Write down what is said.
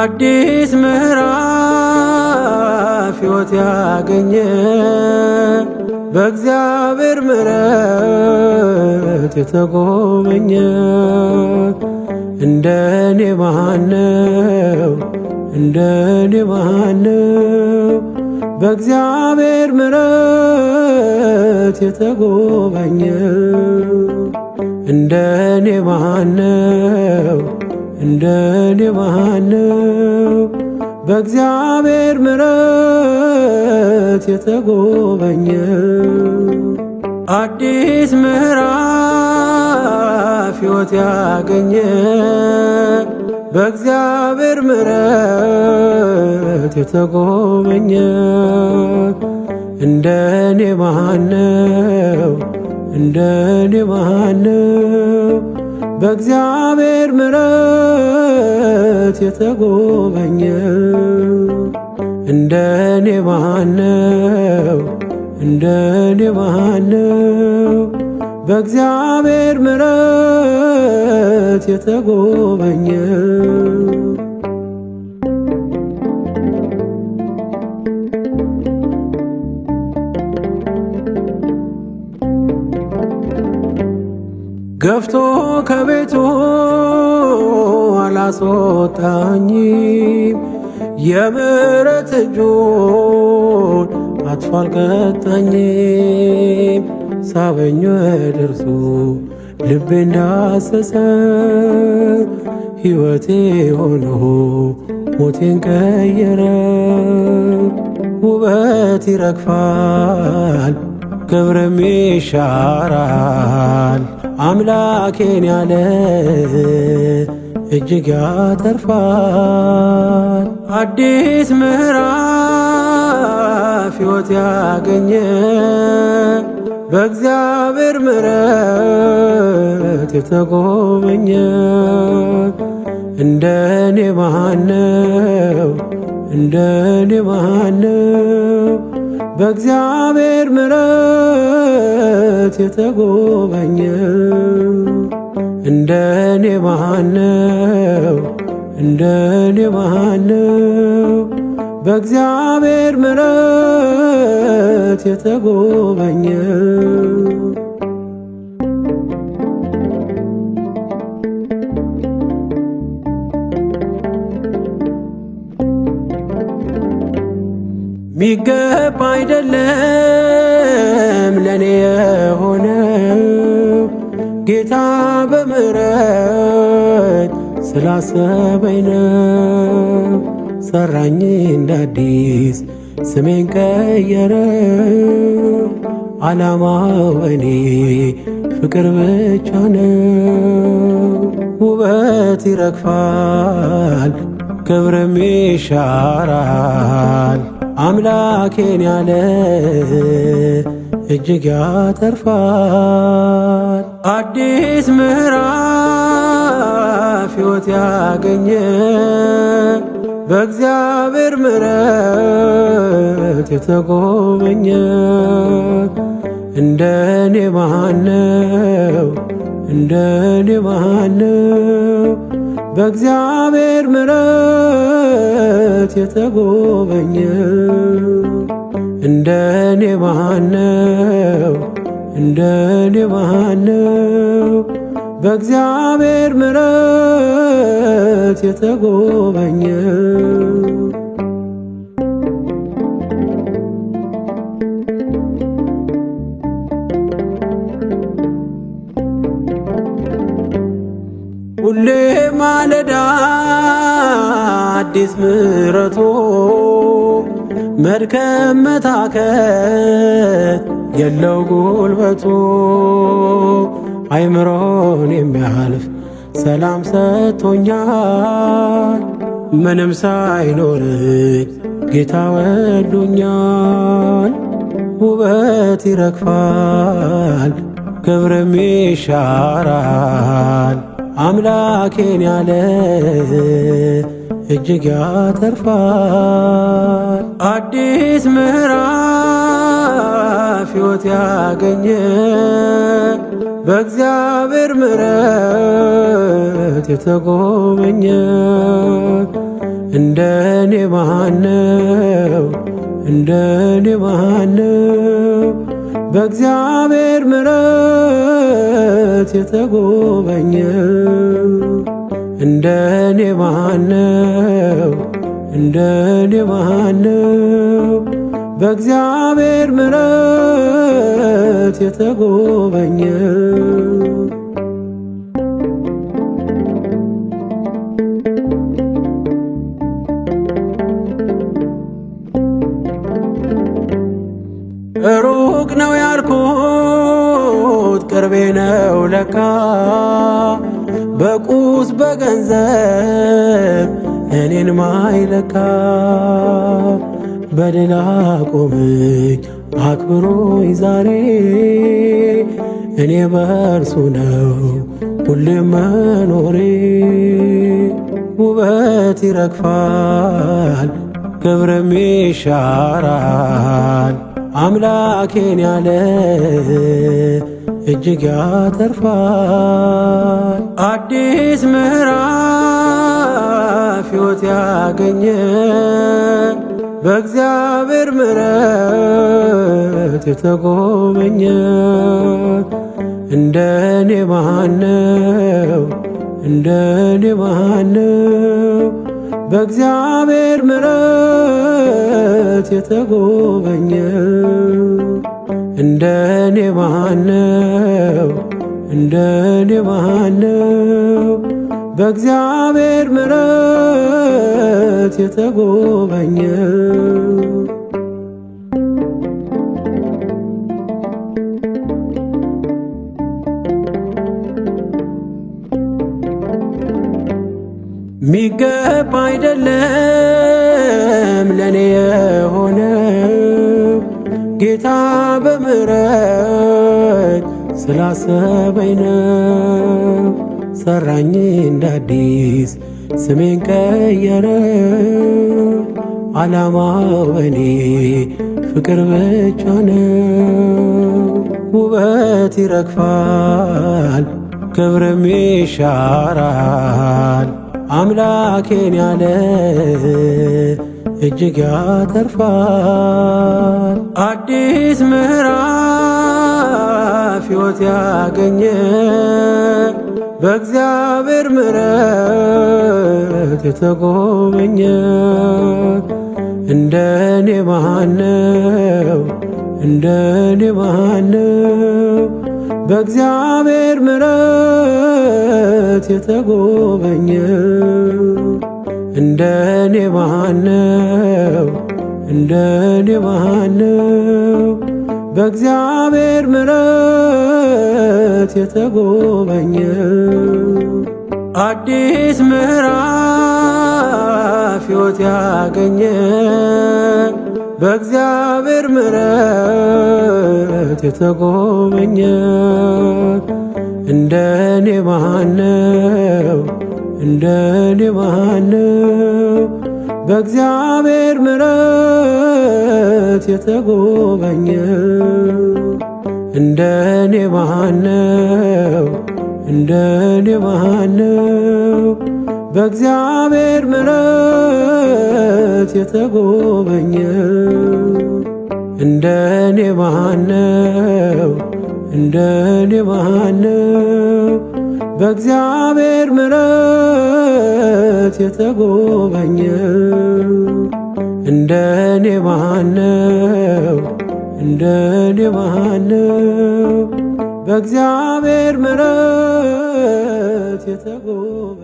አዲስ ምዕራፍ ሕይወት ያገኘ በእግዚአብሔር ምሕረት የተጎበኘ እንደኔ ማነው? እንደኔ ማነው? በእግዚአብሔር ምሕረት የተጎበኘ እንደኔ ማነው? እንደኔ ማነው? በእግዚአብሔር ምሕረት የተጎበኘ አዲስ ምዕራፍ ሕይወት ያገኘ በእግዚአብሔር ምሕረት የተጎበኘ እንደኔ ማነው? እንደኔ ማነው? በእግዚአብሔር ምሕረት የተጎበኘ እንደኔ ማነው? እንደኔ ማነው? በእግዚአብሔር ምሕረት የተጎበኘ። ገፍቶ ከቤቱ አላስወጣኝም፣ የምሕረት እጁን አጥፎ አልቀጣኝም። ሳበኝ ወደ እርሱ ልቤ እንዳሰሰ ሕይወቴ ሆኖ ሞቴን ቀየረ። ውበት ይረግፋል ክብርም ይሻራል፣ አምላኬን ያለ እጅግ ያተርፋል። አዲስ ምዕራፍ ሕይወት ያገኘ በእግዚአብሔር ምሕረት የተጎበኘ እንደኔ ማነው? እንደኔ ማነው? በእግዚአብሔር ምሕረት የተጎበኘ እንደኔ ማነው? እንደኔ ማነው? በእግዚአብሔር ምሕረት የተጎበኘ። ሚገባ አይደለም ለኔ የሆነው ጌታ በምሕረት ስላሰበኝ ነው። ሰራኝ እንደ አዲስ ስሜን ቀየረው፣ ዓላማው በኔ ፍቅር ብቻ ነው። ውበት ይረግፋል ክብርም ይሻራል፣ አምላኬን ያለ እጅግ ያተርፋል። አዲስ ምዕራፍ ሕይወት ያገኘ በእግዚአብሔር ምሕረት የተጎበኘ እንደኔ ማነው? እንደኔ ማነው? በእግዚአብሔር ምሕረት የተጎበኘ እንደኔ ማነው? እንደኔ ማነው? በእግዚአብሔር ምሕረት የተጎበኘ። ሁሌ ማለዳ አዲስ ምሕረቱ መድከም መታከት የለው ጉልበቱ፣ አይምሮን የሚያልፍ ሰላም ሰጥቶኛል። ምንም ሳይኖረኝ ጌታ ወዶኛል። ውበት ይረግፋል ክብርም ይሻራል፣ አምላኬን ያለ እጅግ ያተርፋል። አዲስ ምዕራፍ ሕይወት ያገኘ በእግዚአብሔር ምሕረት የተጎበኘ እንደኔ ማነው? እንደኔ ማነው? በእግዚአብሔር ምሕረት የተጎበኘ እንደኔ ማነው? እንደኔ ማነው? በእግዚአብሔር ምሕረት የተጎበኘ ሩቅ ነው ያልኩት ቅርቤ ነው ለካ በቁስ በገንዘብ እኔን ማይለካ በድል አቆመኝ አክብሮኝ ዛሬ እኔ በእርሱ ነው ሁሌም መኖሬ። ውበት ይረግፋል ክብርም ይሻራል አምላኬን ያለ እጅግ ያተርፋል። አዲስ ምዕራፍ ሕይወት ያገኘ በእግዚአብሔር ምሕረት የተጎበኘ እንደኔ ማነው? እንደኔ ማነው? በእግዚአብሔር ምሕረት የተጎበኘ እንደኔ ማነው? እንደኔ ማነው? በእግዚአብሔር ምሕረት የተጎበኘ ሚገባ አይደለም ለኔ የሆነው ጌታ በምሕረት ስላሰበኝ ነው። ሰራኝ እንደ አዲስ ስሜን ቀየረው ዓላማው በኔ ፍቅር ብቻ ነው። ውበት ይረግፋል ክብርም ይሻራል አምላኬን ያለ እጅግ ያተርፋል። አዲስ ምዕራፍ ሕይወት ያገኘ በእግዚአብሔር ምሕረት የተጎበኘ እንደኔ ማነው? እንደኔ ማነው? በእግዚአብሔር ምሕረት የተጎበኘ እንደኔ ማነው? እንደኔ ማነው? በእግዚአብሔር ምሕረት የተጎበኘ አዲስ ምዕራፍ ሕይወት ያገኘ በእግዚአብሔር ምሕረት የተጎበኘ እንደኔ ማነው? እንደኔ ማነው? በእግዚአብሔር ምሕረት የተጎበኘ እንደኔ ማነው? እንደኔ ማነው? በእግዚአብሔር ምሕረት የተጎበኘ እንደኔ ማነው? እንደኔ ማነው? በእግዚአብሔር ምሕረት የተጎበኘ እንደኔ ማነው? እንደኔ ማነው? በእግዚአብሔር ምሕረት የተጎበኘ